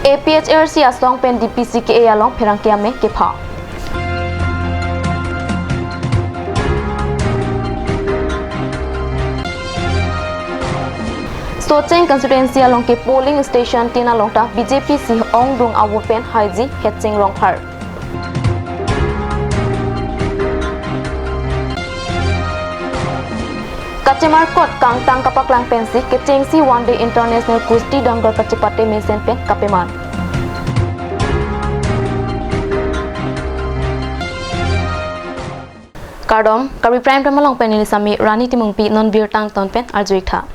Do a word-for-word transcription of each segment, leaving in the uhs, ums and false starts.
A P H L C asong pen D P C K A along pherangke ame kepha. Socheng constituency along ke polling station tin along ta B J P si ongdung avote pen haiji Hetsing Rongphar. Kachemarkot kangtang kapaklang pensi kechengsi One Day International Kusti Dangal kachepate mesen pen kapeman. Kardom, Karbi Prime Time along pen neli sami Rani Timungpi, non birta angton pen arju-ik tha.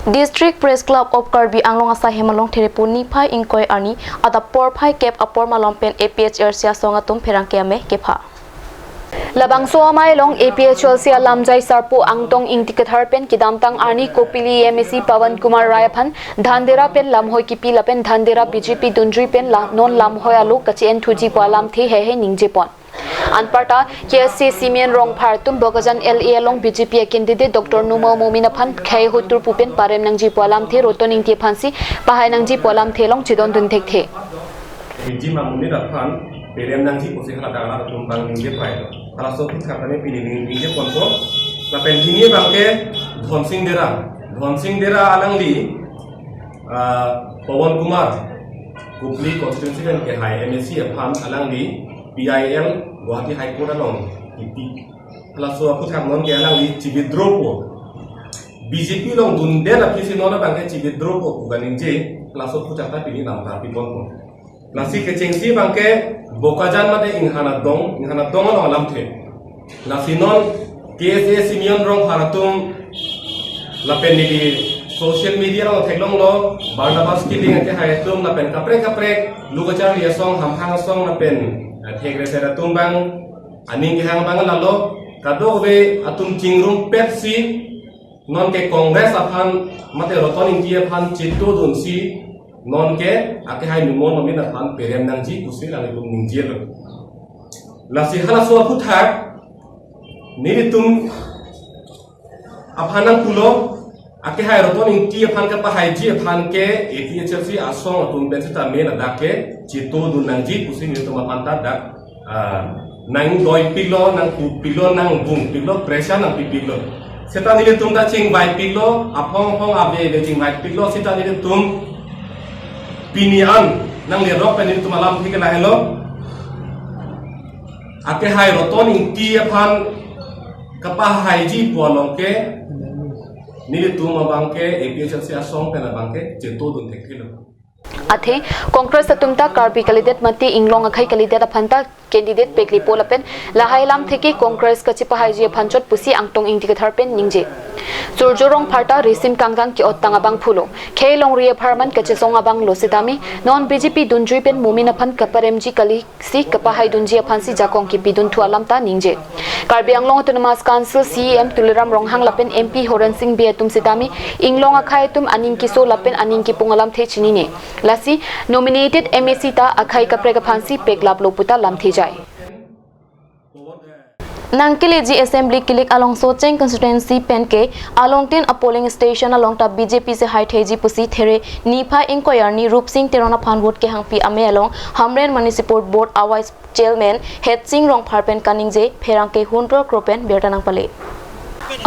District Press Club of Karbi Anglong asai hem along Therepo niphai ingkoi arni adap porphai kep apor malom pen A P H L C asong atum pherangke ame kepha. Labangso amei along A P H L C alamjai sarpo Angtong Ingti Kathar pen kedamtang arni Kopili M A C Pawan Kumar Rai aphan Dhandera pen lamhoi kipi lapen Dhandera B J P dunjui pen la non lamhoi alo kache-en thuji pu alamthe heihei ningje pon. Anparta K S A Simeon Rongphar atum Bokajan L A along B J P a candidate Doctor Numal Momin aphan khei hotur pu pen parem nangji pu alamthe Roton Ingti aphansi pahai nangji pu alamthe along chedondun thekthe. Biji mamuni aphan perem nangji pusi hala dang atum bang ningje pai. Halaso aphuthak kami pini ning-, ningje ponpo. Lapen hini abangke Dhonsing Dera. Dhonsing Dera alangli, ah, Pawan Kumar, Kopili constituency pen kehai M A C aphan alangli P I L Guwahati High Court along kipi. Halaso aphuthak non ke alangli chi-withdraw po. B J P along dunde aphi si non abangke chi-withdraw po pu kaningje, halaso aphuthak ta pini namta pi ponpo. Lasi kechengsi abangke Bokajan mate Inghan Adong, Inghan Adong along alamthe. Lasi non K S A Simeon Rongphar atum lapen neli social media along theklonglo, Barnabas Killing akehai atum lapen kaprek kaprek, Lukacharli asong, Hamphang asong lapen, eh, Thekre Ser atum bang, aning kehang bang lalo, kadokave atum chingrumpetsi, non ke Congress aphan, mate Roton Ingti aphan chitodunsi, non ke akehai Numal Momin aphan perem nangji pusi alanglitum ningjelo. Lasi halaso aphuthak nelitum aphan nangpulo, akehai Roton Ingti aphan kapahaiji aphan ke A P H L C asong atum pen seta me ladak ke chitodun nangji pusi nelitum aphan ta dak, ah, nangdoipiklo, nangpupiklo, nangbungpiklo, pressure nangpipiklo. Seta nelitum ta chingvaipiklo, aphong aphong ave ave chingvaipiklo, seta nelitum pini an nanglerok pen nelitum alamthe ke lahelo. Akehai Roton Ingti aphan kapahaiji pu along ke nelitum abangke A P H L C asong pen abangke chitodun thekthelo. Athe Congress atum ta Karbi kalidet mate inglong akhei kalidet aphan ta candidate peklipo lapen lahai alamthe ke Congress kachepahaiji aphan chot pusi Angtong Ingti Kathar pen ningje. Surjo Rongphar ta risim kangtang ke-ottang abangphulo. Khei longri apharman kachesong abanglo sitame non B J P dunjui pen Momin aphan kaparemji kali si kapahaidunji aphansi jakong kipidunthu alam ta ningje. Karbi Anglong Autonomous Council C E M Tuliram Ronghang lapen M P Horen Sing Bey atum sitame inglong akhei atum aning keso lapen aning kepung alamthe chinine. Lasi nominated M A C ta akhei kaprek aphansi peklaplo puta lamthe jai. Nangkeleji assembly kilik along Socheng constituency penke alongtin a polling station along ta B J P si haitheji pusi There niphai ingkoi arni Rupsing Teron aphan vote kehangpi amei along Hamren Municipal Board a Vice Chairman Hetsing Rongphar pen kaningje pherangke hundro kro pen birta nangpale.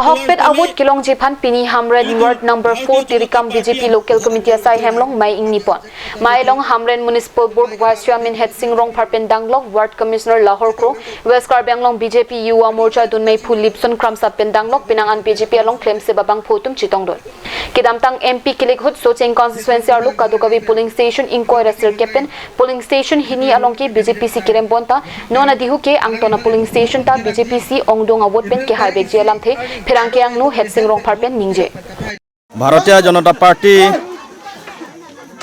Ahokpet avote kelongji aphan pini Hamren Ward number four Tirikam B J P Local Committee asai hem along mei ingni pon. Mei along Hamren Municipal Board Vice Chairman Hetsing Rongphar pen danglok, Ward Commissioner Lahor Kro, West Karbi Anglong B J P Yuva Morcha dunmei Phulipson Kramsa pen danglok, penang an B J P along klemsep abangphu atum chetongdun. Kedamtang M P kilik ahut Socheng constituency arlo kadokave polling station ingkoi ra sirkep pen polling station hini along ke B J P si kerem bonta non adihu ke Angtong a polling station ta B J P si ongdung avote pen kehaivekji alamthe pherangke angno Hetsing Rongphar pen ningje. Bharatiya Janata Party,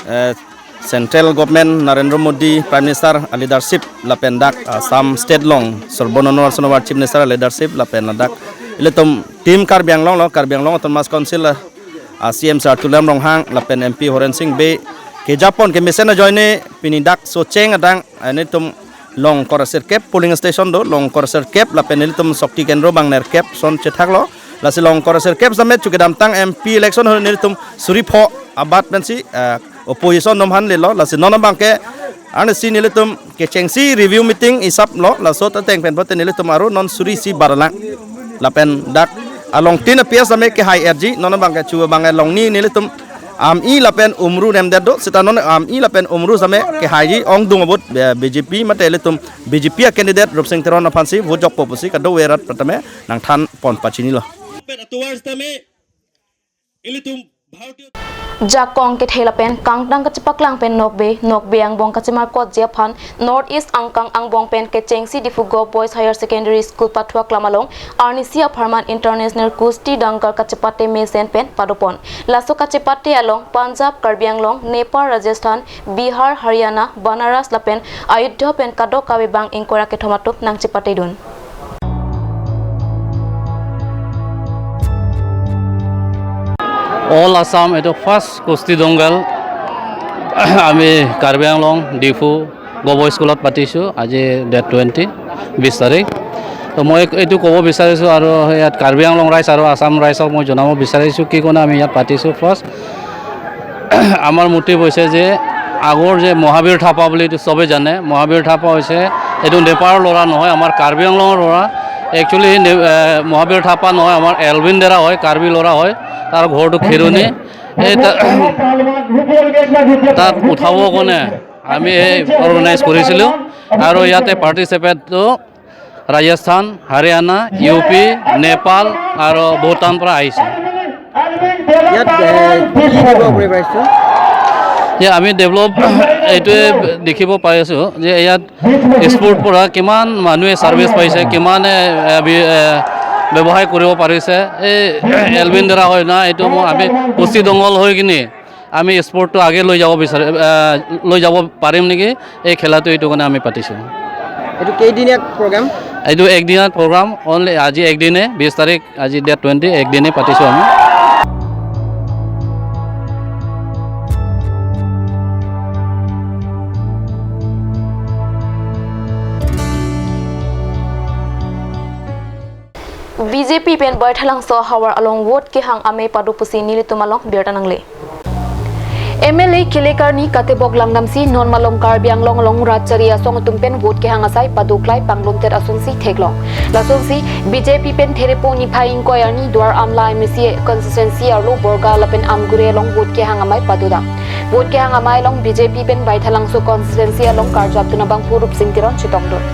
eh, Central Government Narendra Modi Prime Minister a leadership lapen dak Assam State along Sarbananda Sonowal Chief Minister a leadership lapen ladak ilitum Team Karbi Anglong lo, Karbi Anglong Autonomous Council, ah, C M Sir Tuliram Ronghang lapen M P Horen Sing Bey kejapon kemesen ajoine pini dak Socheng adang, ah, nelitum Longkor sirkep polling station do, Longkor sirkep lapen nelitum Shakti Kendro bang nerkep son chethaklo. Lasi Longkor sirkep samet chu kedamtang M P election ahut nelitum suri pho abat pensi, eh, opposition atum aphan lelo, lasi non abangke arnisi nelitum kechengsi review meeting isap lo, laso ateng pen pote nelitum aro non suri isi bar lang. Lapen dak along tin a-P S tame kehai-etji, non abangke chu abangke along ni nelitum Ami lapen Umru nemdet do, seta non Ami lapen Umru tame kehaiji ongdung abot, eh, B J P mate ilitum B J P a-candidate Rupsing Teron aphansi vote jokpo pusi kadokave arat tame nangthan pon pachinilo. Jakong kethe lapen kangtang kachepaklang pen nokbe, nokbe angbong kachemarkotji aphan North East angkang angbong pen kechengsi Diphu Govt Boys Higher Secondary School pathu aklam along arnisi apharman International Kusti Dangal kachepate mesen pen padopon. Laso kachepate along Punjab, Karbi Anglong, Nepal, Rajasthan, Bihar, Haryana, Banaras lapen Ayodhya pen kadokave bang ingkoi ra kethom atum nangchepatedun. All Assam, এইটো first Kusti Dangal আমি কাৰ্বি আংলং ডিফু গভৰ্ণমেণ্ট স্কুলত পাতিছোঁ আজি date twenty, বিছ তাৰিখ। তো মই এইটো ক'ব বিচাৰিছোঁ আৰু ইয়াত কাৰ্বি আংলং ৰাইজ আৰু আছাম ৰাইজক মই জনাব বিচাৰিছোঁ কি কাৰণে আমি ইয়াত পাতিছোঁ। ফাৰ্ষ্ট আমাৰ মটিভ হৈছে যে আগৰ যে মহাবীৰ থাপা বুলি এইটো চবেই জানে, মহাবীৰ থাপা হৈছে এইটো নেপালৰ ল'ৰা নহয়, আমাৰ কাৰ্বি আংলঙৰ ল'ৰা। একচুৱেলি সি নে-, এ, মহাবীৰ থাপা নহয়, আমাৰ এলভিন ডেৰা হয়, কাৰ্বি ল'ৰা হয়, তাৰ ঘৰটো খেৰণি। এই তা-, তাক উঠাবৰ কাৰণে আমি এই অৰ্গেনাইজ কৰিছিলোঁ আৰু ইয়াতে পাৰ্টিচিপেণ্টটো ৰাজস্থান, হাৰিয়ানা, ইউ পি, নেপাল আৰু ভূটান পৰা আহিছে। ইয়াত, এ, কি কি ডেভেলপ কৰিব পাৰিছে? যে আমি ডেভেলপ এইটোৱে দেখিব পাই আছোঁ যে ইয়াত স্পৰ্ট পৰা কিমান মানুহে ছাৰ্ভিচ পাইছে, কিমানে, এ, বি-, এ, ব্যৱসায় কৰিব পাৰিছে। এই এলভিন ডেৰা হয় না, এইটো মই, আমি কুস্তি দংগল হৈ কিনি আমি স্পৰ্টটো আগে লৈ যাব বিচাৰি, আহ, লৈ যাব পাৰিম নেকি এই খেলাটো, এইটো কাৰণে আমি পাতিছোঁ। এইটো কেইদিনীয়া প্ৰগ্ৰাম? এইটো একদিনীয়া প্ৰগ্ৰাম, অনলি আজি একদিনে, বিছ তাৰিখ, আজি ডেট টুৱেণ্টি, একদিনে পাতিছোঁ আমি। B J P pen Baithalangso havar along vote kehang amei pado pusi nelitum along birta nangle. M L A Kilekarni katebok langdamsi non malom Karbi Anglong along rat chari asong atum pen vote kehang asai padoklai panglomtet asonsi theklong. Lasonsi B J P pen Therepo niphai ingkoi arni Duar Amla M A C constituency arlo Borga lapen Amgure along vote kehang amei padodam. Vote kehang amei along B J P pen Baithalangso constituency along karjapdun abangphu Rupsing Teron chetongdun.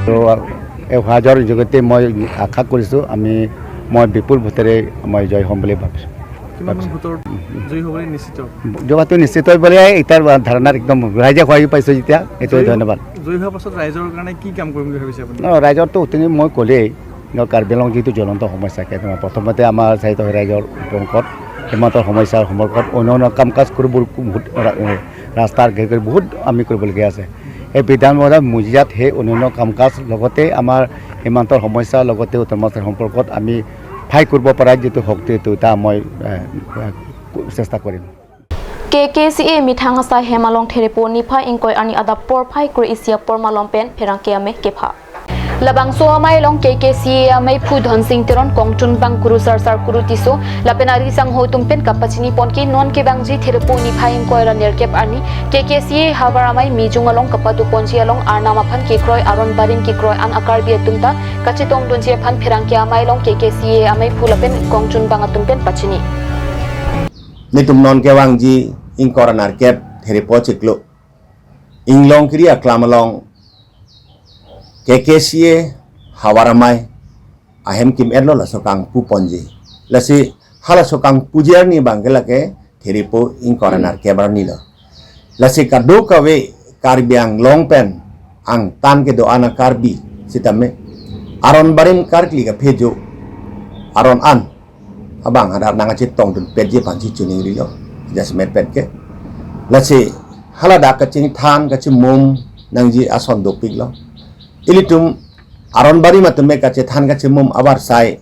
তো, এ অহা যোৱাৰ যোগেদি মই আশা কৰিছোঁ আমি, মই বিপুল ভোটেৰে মই জয় হ'ম বুলি ভাবিছোঁ। কিমান মান ভোটৰ জয়ী হ'ব বুলি নিশ্চিত? জয়টো নিশ্চিত বুলিয়ে এতিয়া ধাৰণাত একদম ৰাইজে খুৱাই পাইছোঁ যেতিয়া, এইটোৱে জয়ী, ধন্যবাদ। জয়ী হোৱাৰ পাছত ৰাইজৰ কাৰণে কি কাম কৰিম বুলি ভাবিছে আপুনি? ন, ৰাইজৰতো অথনি মই ক'লেই, ন, কাৰ্বি আংলং যিটো জ্বলন্ত সমস্যা, কেইটামান প্ৰথমতে আমাৰ চাৰিটা ৰাইজৰ সম্পৰ্কত, সীমান্তৰ সমস্যাৰ সম্পৰ্কত অন্য অন্য কাম কাজ কৰিব বহুত ৰা-, ৰাস্তাৰ ঘেৰ কৰি বহুত আমি কৰিবলগীয়া আছে। এই বিধানসভাৰ মজিয়াত সেই অন্যান্য কাম কাজ লগতে আমাৰ সীমান্তৰ সমস্যা লগতে উত্তৰ পূৰ্বাঞ্চলৰ সম্পৰ্কত আমি ফাইট কৰিব পৰা যিটো শক্তি, এইটো এটা মই, এ, এ, চেষ্টা কৰিম। K K C A methang asai hem along Therepo niphai ingkoi arni adap porphai kre-isi apor malom pen pherangke amei kepha. Labangso amei along K K C A ameiphu Dhonsing Teron, kongchunbang Kurusar Sar Kuru Tisso lapen ari sangho atum pen kapachini ponke non kevangji Therepo niphai ingkoi ra nerkep arni K K C A havar amei Mijung along kapado ponji along arnam aphan kekroi aron barim kekroi an a-Karbi atum ta kachetongdunji aphan pherangke amei along K K C A ameiphu lapen kongchunbang atum pen pachini. Nelitum non kevangji ingkoi ra nerkep Therepo chiklo Inglong kiri aklam along K K C A havar amei ahem kim-etlo, laso kangpu ponji. Lasi halaso kangpuji arni abangke lake Therepo ingkoi ra nerkep arni lo. Lasi kadokave Karbi Anglong pen angtan kedo-an a-Karbi sitame aron barim karkli kaphejo aron an abang hadak nangkachetongdunpetji aphansi chiningrilo, jasemet pet ke. Lasi haladak kachingthan kachimum nangji ason dopiklo. Ilitum aron barim atum ke kachethan kachimum abar sai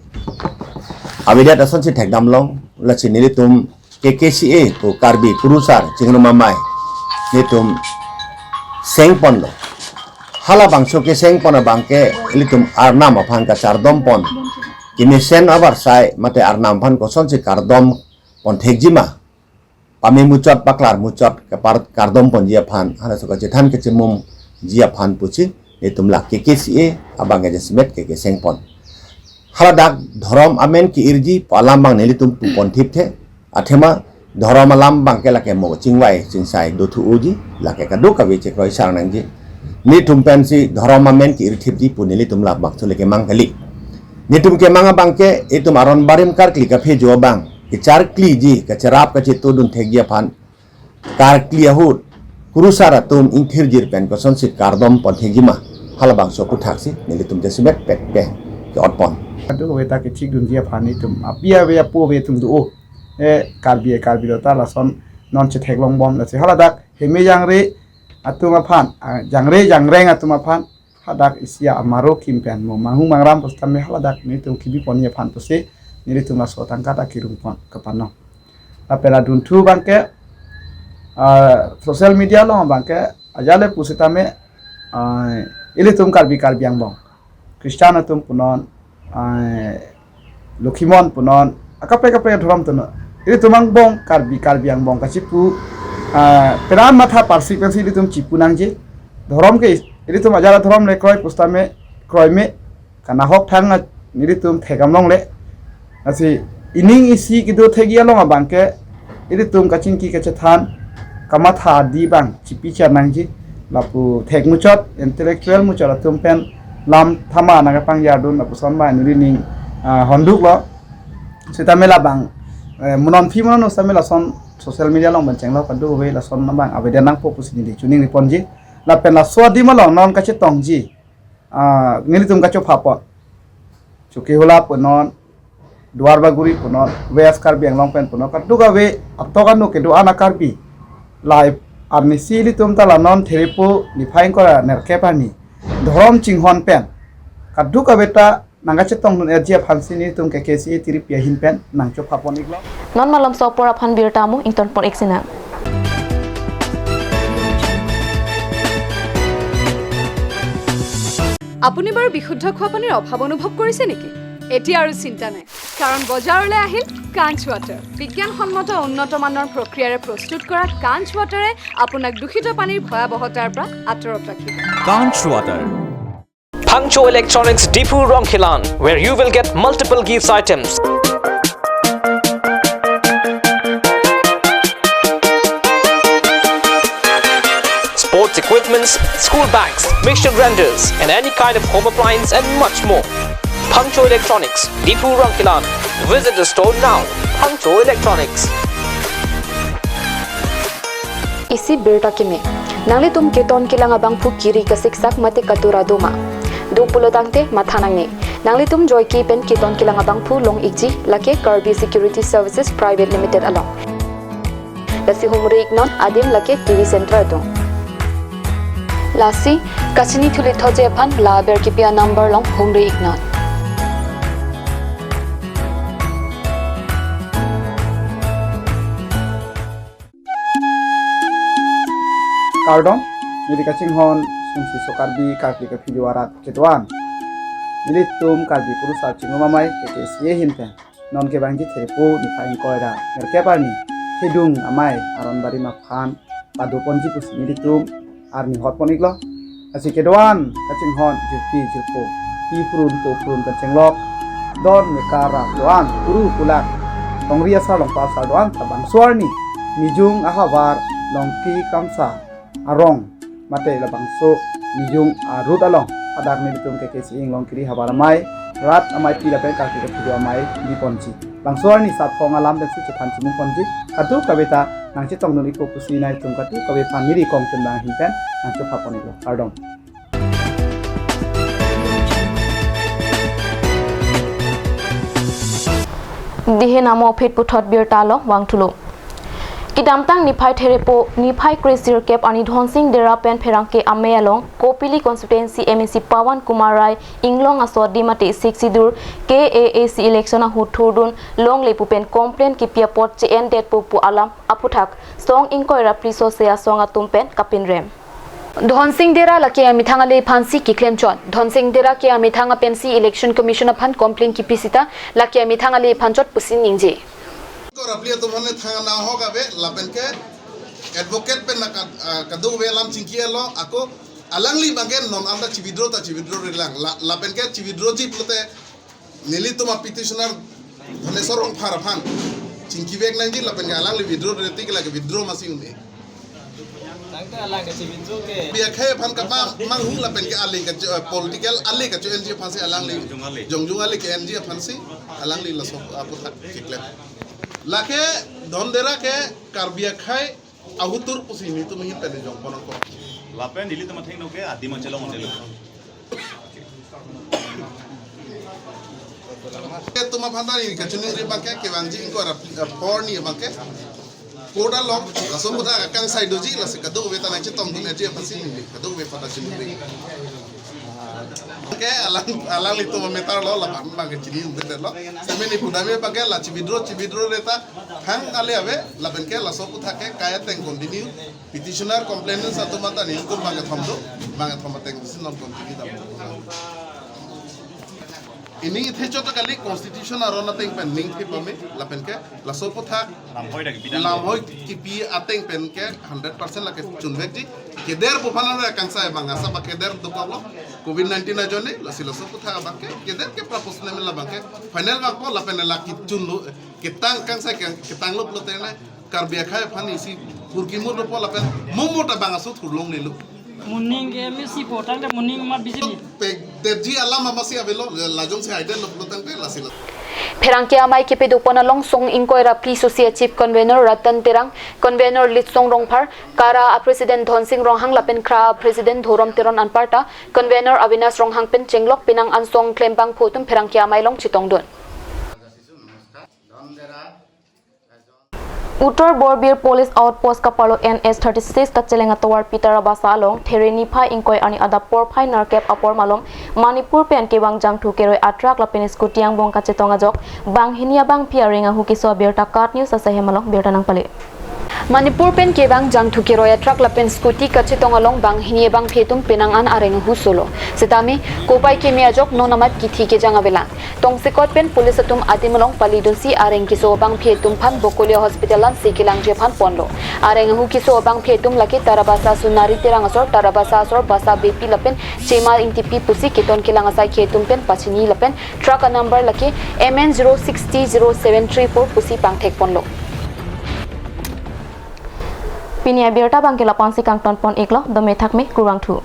avedet asonsi thekdamlong. Lasi nelitum K K C A pu Karbi Kurusar chingrum amei nelitum sengponlo. Halabangso kesengpon abangke ilitum arnam aphan kachardom pon. kemesen avarsai mate arnam aphan kosonsi kardom ponthekji ma, pame muchot paklar muchot kepar kardom ponji aphan, halaso kachethan kachemumji aphan pusi nelitum la K K C A abang ke jasemet ke keseng pon. Haladak dhorom amen ke-irji pu alam abang nelitum pu ponthipthe, athema dhorom alam abang ke lake mo chingvai chingsai dothu-oji, lake kadokave chekroi sar nangji. Nelitum pensi dhorom amen ke-irthipji pu nelitum labangso le kemang kali. Nelitum kemang abang ke itum aron barim karkli kaphejo abang kecharkliji, kacherap kachetudun thekji aphan karkli ahut kurusar atum ingthirjir pen kosonsi kardom ponthekji ma, halabangso aphuthaksi nelitum jasemet pet pe ke-ot pon. Kadokave ta kechikdunji aphan itum api ave apo ave atum do-o. E Karbi e Karbi lo ta lason non chetheklongbom, lasi haladak heme jangre atum aphan, ah, jangre jangreng atum aphan hadak isi amaro kim pen mo manghu mangram pusitame haladak nelitum kebi ponji aphan pusi nelitum laso tangka ta kirung pon kepano. Lapen adunthu abang ke, ah, social media along abang ke ajat le pusitame, ah, ilitum Karbi Karbi angbong, Christian atum punon, ah, Lokhimon punon, akaprek kaprek dhorom atum. Ilitum angbong Karbi Karbi angbong kachipu, ah, peran matha parsik pensi ilitum chipu nangji. Dhorom ke ilitum ajat dhorom le kroi pusitame kroi me, kanahok thang a nelitum thekdam longle. Lasi ining isi kedo thekji along abang ke ilitum kachingki kachethan kamatha adi abang chipi char nangji. Lapu thek muchot, intellectual muchot atum pen lam thama nangkepangjarjun lapuson abang neli ning, ah, honduk lo. Sitame labang, eh, mo non phi mo non sitame lason social media along pen chenglo, kadokave lason abang avedang nangpo pusi neli choningri ponji. Lapen laso adim along non kachetongji, ah, nelitum kachopha pon. Chokihola punon, Duarbagori punon, West Karbi Anglong pen punon, kadokave atok anu kedo-an a-Karbi. Lahai arnisi ilitum ta la non Therepo niphai ingkoi ra nerkep arni dhorom chinghon pen kadokave ta nangkachetongdun-etji aphansi nelitum K K C A tiripi ahin pen nangchopha pon iklo. Non malomso apor aphan birta mo ington pon ik sinang. আপুনি বাৰু বিশুদ্ধ খোৱা পানীৰ অভাৱ অনুভৱ কৰিছে নেকি? এতিয়া আৰু চিন্তা নাই, কাৰণ বজাৰলৈ আহিল কাঞ্চ ৱাটাৰ। বিজ্ঞানসন্মত উন্নত মানৰ প্ৰক্ৰিয়াৰে প্ৰস্তুত কৰা কাঞ্চ ৱাটাৰে আপোনাক দূষিত পানীৰ ভয়াৱহতাৰ পৰা আঁতৰত ৰাখিব। Kanch Water. Phangcho Electronics, Diphu, Rongkhelan, where you will get multiple gifts items. Sports equipments, school bags, mixture grinders, and any kind of home appliance and much more. Phangcho Electronics, Diphu, Rongkhelan. Visit the store now. Phangcho Electronics. Isi birta keme. Nanglitum keton kelang abangphu kiri kasiksak mate katura doma? Do pulo tangte matha nangne. Nanglitum joike pen keton kelang abangphu long ikji, lake Karbi Security Services Private Limited along. Lasi humri iknon, adim lake T V Center atum. Lasi kachini thuli thotji aphan la aber kipi a-number along humri iknon. Kardom, neli kachinghon Sumsi So Karbi, Karbi kaphijo arat kedo-an. Nelitum Karbi kurusar chingrum amei K K C A ahin pen non kevangji Therepo niphai ingkoi ra nerkep arni thedung amei aron barim aphan pado ponji pusi nelitum arni hot pon iklo. Lasi kedo-an kachinghon jirpi jirpo, pi phurun po phurun kachenglok, don mekar rat do-an, kuru kulak, tongri asar longpa asar do-an ta bangso arni Mijung ahavar Longki Kamsa arong mate labangso Mijung a-road along hadak nelitum K K C A Inglong Kiri havar amei, rat ameipi lapen Karbi kaphijo amei bi ponji. Bangso arni saphong alam pensi chethan chimum ponji. Kadokave ta nangchetongdun ikpo pusi nelitum kadokave aphan neli kongchun bang ahin pen nangchopha pon iklo. Kardom. Dihe namo phit puthot birta along vangthulo. Kedamtang niphai Therepo, niphai kre sirkep arni Dhonsing Dera pen pherangke amei along Kopili constituency M A C Pawan Kumar Rai inglong aso adim mate Sixth Schedule K A A C election ahut thurdun longle pu pen complaint kipi apot che-endetpo pu alam aphuthak song ingkoi ra phli sose asong atum pen kapinrem. Dhonsing Dera lake amethang ale aphansi keklem chot. Dhonsing Dera ke amethang apensi Election Commission aphan complaint kipi sita lake amethang ale aphan chot pusi ningje. Ko rapli atum aphan thang na ho gabe lapen ke advocate pen na kad-, ah, kadokave alam chingki alo ako alangli abangke non anta chi-withdraw ta chi-withdraw rilang la, lapen ke chi-withdrawji pulote nelitum a petitioner Dhaneswar Rongphar aphan chingki vek nangji lapen ke alangli withdraw reti ke lake withdraw masi un-e. Tangte alang ke chi-withdraw ke. Karbi akhei aphan kapa manghu lapen ke ale ke, eh, political ale ke chu N G O aphansi alangli. Jongjung ale. Jongjung ale ke N G O aphansi alangli laso aputhak keklem. Lake Dhon Dera ke Karbi akhei ahutur pusi nelitum ahin pen jongpon ako. Lapen nelitum athengno ke adim achelong ondelo. Ke tuma phantan ini kachiningri abangke kevangji ingkoi ra, eh, por ni abangke. Porda long, laso porda kangsai doji, lasi kadokave ta nangchetongdun aji aphansi neli, kadokave pata chiningri. Ke alang, alanglitum matter lo, labang abangke chini umbedet lo. Semi ni pudami abangke la chi-withdraw, chi-withdraw reta thang ale ave, lapen ke laso aputhak ke kai ateng continue. Petitioner complainants atum anta nelitum bang kethom do, bang kethom ateng pusi non continue dam. Ini ithe chot kali constitution aron ateng pen ning thip ame, lapen ke laso aputhak lamhoi dak kipi dam. Lamhoi kipi ateng pen ke hundred percent lake chunvekji. Keder buphan ave kangsai abang asap keder dokok lo. Covid nineteen ajoine, lasi laso aputhak abangke, keder ke proportional labangke final abangpo lapen la kichun lo, ketang kangsai ke, ketang lo pulote na, Karbi akhei aphan isi hurkimur dopo lapen mumut abang aso thurlonglelo. Moning ke M A C po tangte moning ma B J P. Pe-, pedetji alam amasi avelo, lajong si haiden lo pulo tangte lasi lo. Pherangke amei kepadopon along song ingkoi ra phli sosi a chief convener Ratan Terang, convener Litsong Rongphar, KARA a president Dhonsing Ronghang lapen KRA a president Dhorom Teron anparta, convener Avinash Ronghang pen chenglok penang an song klembangphu atum pherangke amei along chetongdun. Uttar Borbil Police Outpost kaparlo N H thirty-six kacheleng atovarpi Tarabasa along There niphai ingkoi arni adap porphai nerkep apor malom Manipur pen kevang jangthu keroi a truck lapen scooty angbong kachetong ajok banghini abangpi areng ahu keso abirta KAT News asahem along birta nangpale. Manipur pen kevang jangthu keroi a truck lapen scooty kachetong along banghini abangpi atum penang an areng ahu solo. Setame kopai keme ajok non amat kithi kejang avelang. Tongsekot pen police atum adim along palidunsi areng keso abangpi atum aphan Bokolia Hospital an si kelangji aphan ponlo. Areng ahu keso abangpi atum lake Tarabasa ason Nari Terang asor, Tarabasa asor Basa Beypi lapen Chema Ingtipi pusi keton kelang asaikhi atum pen pachini lapen truck a number lake M N zero six T zero seven three four pusi pangthek ponlo. Pini abirta abangke la-ansi kangton pon iklo, dome thakme, kurvangthu.